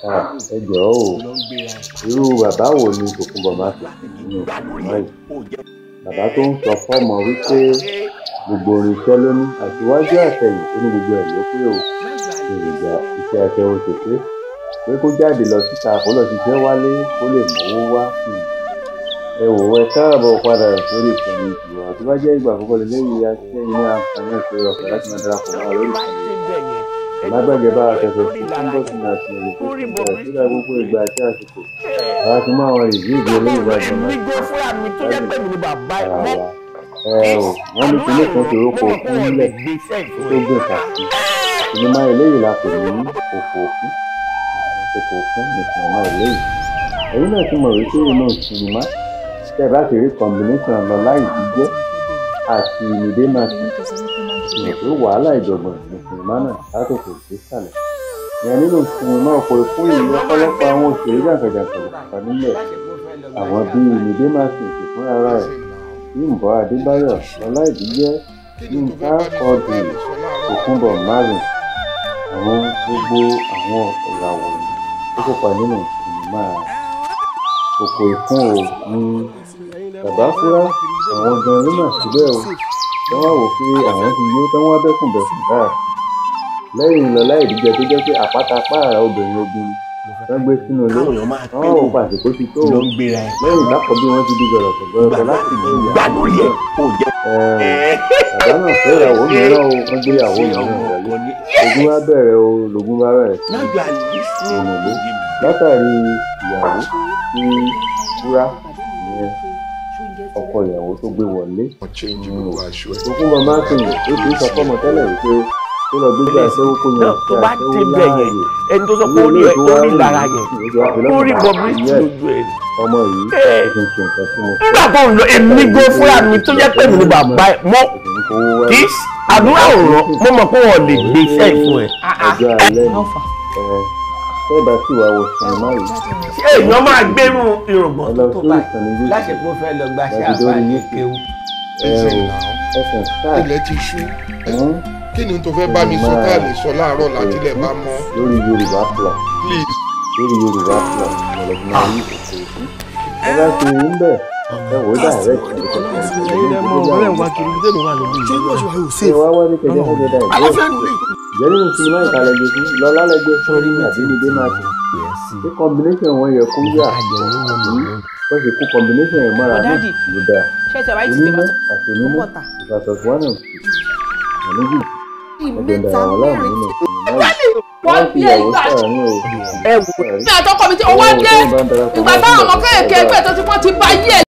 Ẹ jọ̀ọ́ o, irú bàbá wo ni Tòkunbọ̀ Martins nínú sinimá yìí? Bàbá tó ń sọ fọ́mọ wípé gbogbo irinṣẹ́ ló ní àtiwájú àtẹ̀yìn, ó ní gbogbo ẹ̀ ló pé o, èròjà iṣẹ́ aṣẹ́wó ti pé, pé kó jáde lọ síta kó lọ ṣiṣẹ́ wálé kó lè mówó wá. Ẹ wò ó, ẹ káàbọ̀ padà sórí ìkànnì ìtura. Tó bá jẹ́ ìgbà àkọ́kọ́ lélẹ́yìí, akẹ́yìn ní àǹfààní àti ọ̀fẹ́ láti máa darapọ̀ mọ́ wa lórí ìkànnì yìí. Ẹ má gbàgbé bá wa tẹ̀sán sí túnbọ̀ sí àti ìrètí sígbà gbogbo ìgbà àti àsìkò. Àwa ti mú àwọn rìvíw bí eléyìí wá jọ máa ara wa. Ẹ ò wọ́n ní kinní kan ṣòro kó kúnlẹ̀ tó gbìn kàkí. Sinimá eléyìí la pè ní Òfò Òfún. Òfò Òfún ní sinimá eléyìí. Ẹ̀yin náà ti mọ̀ wípé inú sinimá tẹ́ ẹ bá ti rí combination Lọlá Ìdíjẹ́ àti Mide Martins, mọ̀ pé wàhálà ìjọ̀gbọ̀n ní sinimá náà látòkè désàlẹ̀. Ìyẹn nínú sinimá Òfò Òfún yìí, ọ̀pọ̀lọpọ̀ àwọn òṣèré jàǹkànjàǹkàn ló kópa nílẹ̀. Àwọn bíi Mide Martins fúnra rẹ̀, Bímbọ́ Adébáyọ̀, Lọlá Ìdíjẹ́, Yínká Quadri, Tòkunbọ̀ Martins, àwọn gbogbo àwọn ìràwọ̀ yìí tó kópa nínú sinimá Òfò Òfún o ní bàbá fúrá. Àwọn gan ló mà síbẹ̀ o, tí wọ́n wò pé àwọn ti yó tí wọ́n bẹ́kùnbẹ̀kùn káàkiri. Lẹ́yìn Lọlá Ìdíjẹ́ tó jẹ́ pé àpáta pààrà obìnrin ogun wọ́n gbé sínú ilé, wọ́n wò pàṣípò ti tó o. Lẹ́yìn ìdákọ̀ bí wọ́n ti di gọ̀rọ̀kọ̀ láti gbé ìyàwó bàbá náà fẹ́ ìyàwó mìíràn o, wọ́n gbé ìyàwó mìíràn wọlé. Ogun bá bẹ̀rẹ̀ o, lògùn bá bẹ̀rẹ̀ sí ìrìnlé látàrí ìyàwó tí fúra ní ọkọ ìyàwó tó gbé wọlé. Tòkunbọ̀ Martins ó ti sọ fọ́mọ tẹ́lẹ̀ wípé kó lọ gbégbé aṣẹ́wó kó yan tó bá aṣẹ́wó dé bẹ̀ yẹn, láàyè. Ẹni tó sọ pé ó ní ẹ ó ní lára yẹn, ó rí Bobrisky lójú ẹ. Ọmọ yìí ó ti ń ṣe nǹkan tí mo fẹ́. Nígbà tó ń lọ, èmi gan fúnra mi tó jẹ́ pé mi ni bàbá ẹ mọ́ kì í àdúrà òràn, mo mọ̀ pé wọ́n lè gbé iṣẹ́ ìfún ẹ. Ọjọ́ alẹ́ ni ẹ tẹ́ bá sì wá wo sinimá yìí. Ṣé èèyàn máa gbérù irùngbọ̀n Ẹ lọ tó sórí báyìí ìkànnì YouTube. Láṣepọ̀ fẹ́ lọ gbaṣẹ́ Láti dórí àfáà ní YouTube. kéwú. Ẹ o, ẹ kàn sáà Ilẹ̀ ti ṣú. Fún Kí ni tó fẹ́ bá mi sọ tá a lè sọ láàárọ̀ látilẹ̀ bá mọ́? lórí Yorùbá Plus. Please. Lórí Yorùbá Plus ìrọ̀lẹ́ tí máa rí Òfò Òfún. Ẹ bá ti rí ń bẹ̀, ẹ wò ó direct àti Ẹ̀yin lẹ mọ ọ̀rẹ́ ń wá kiri bí tèmi wà lórí ṣé yìí. wá wá ní kẹjẹ fẹ́ dá ìgbẹ́ ìjẹ́ nínú sinimá ìtàlẹ́gbẹ́ fún Lọlá lẹ́gbẹ́ fún àbí Mide Martins? Ṣé combination wọn yẹ kó yà wọ́n ṣe kó combination yẹn mọ́ra náà Daddy. ló dáa? Ṣé ti àbáyé ti tẹ̀ Oníná bá àti oníná bọ́ta? ìfàsọ̀tún one and six méjì ẹgbẹ́ Mẹ́ta, dàrá wọn láàmú mẹ́rin. nínú sinimá yìí. Wọ́n fi ìyàwó sàárín o. Ẹ wò Ní àtọkọ mi tí owó dé ìgbà táwọn ọmọ kéèké ẹgbẹ́ tó ti pọ́n ti bá yí ẹ̀.